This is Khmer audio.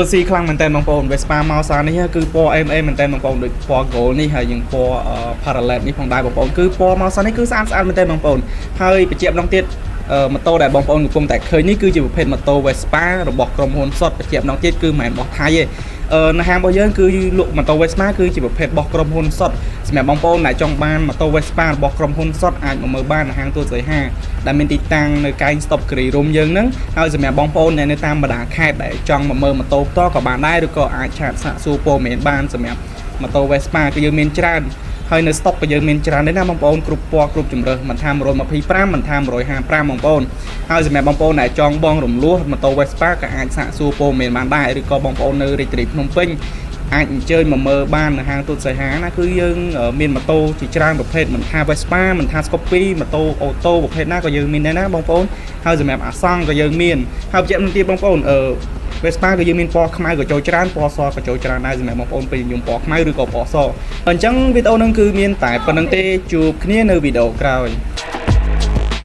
ស៊ីខ្លាំងមែនតើបងប្អូន Vespa មកសារនេះគឺពណ៌ MA មែនតើបងប្អូនដូចពណ៌ gold នេះហើយយើងពណ៌ parallel នេះផងដែរបងប្អូនគឺពណ៌មកសារនេះគឺស្អាតស្អាតមែនតើបងប្អូនហើយបញ្ជាក់ម្ដងទៀតម៉ូតូដែលបងប្អូនកំពុងតែឃើញនេះគឺជាប្រភេទម៉ូតូ Vespa របស់ក្រុមហ៊ុនសុតបញ្ជាក់ម្ដងទៀតគឺមិនមែនរបស់ថៃទេអឺនៅហាងរបស់យើងគឺលក់ម៉ូតូ Vespa គឺជាប្រភេទរបស់ក្រុមហ៊ុនសុតសម្រាប់បងប្អូនដែលចង់បានម៉ូតូ Vespa របស់ក្រុមហ៊ុនសុតអាចមកមើលបាននៅហាងទួលសីហាដែលមានទីតាំងនៅកែង Stop គិរីរម្យយើងហ្នឹងហើយសម្រាប់បងប្អូនដែលនៅតាមបណ្ដាខេត្តដែលចង់មកមើលម៉ូតូផ្ទាល់ក៏បានដែរឬក៏អាច chat សាកសួរព័ត៌មានបានសម្រាប់ម៉ូតូ Vespa គឺយើងមានច្រើនហើយនៅ stock ក៏យើងមានច្រើនដែរណាបងប្អូនគ្រប់ពណ៌គ្រប់ជម្រើសមិនថា125មិនថា155បងប្អូនហើយសម្រាប់បងប្អូនដែលចង់បងរំលោះម៉ូតូ Vespa ក៏អាចសាកសួរព័ត៌មានបានដែរឬក៏បងប្អូននៅរាជធានីភ្នំពេញអាចអញ្ជើញមកមើលបាននៅហាងទូតសីហាណាគឺយើងមានម៉ូតូជាច្រើនប្រភេទមិនថា Vespa មិនថា Scoopy ម៉ូតូអូតូប្រភេទណាក៏យើងមានដែរណាបងប្អូនហើយសម្រាប់អាសង់ក៏យើងមានហើយបញ្ជាក់មួយទៀតបងប្អូនអឺ Vespa ក៏យើងមានពណ៌ខ្មៅក៏ចូលច្រើនពណ៌សក៏ចូលច្រើនដែរសម្រាប់បងប្អូនពេញនិយមពណ៌ខ្មៅឬក៏ពណ៌សអញ្ចឹងវីដេអូហ្នឹងគឺមានតែប៉ុណ្្នឹងទេជួបគ្នានៅវីដេអូក្រោយ។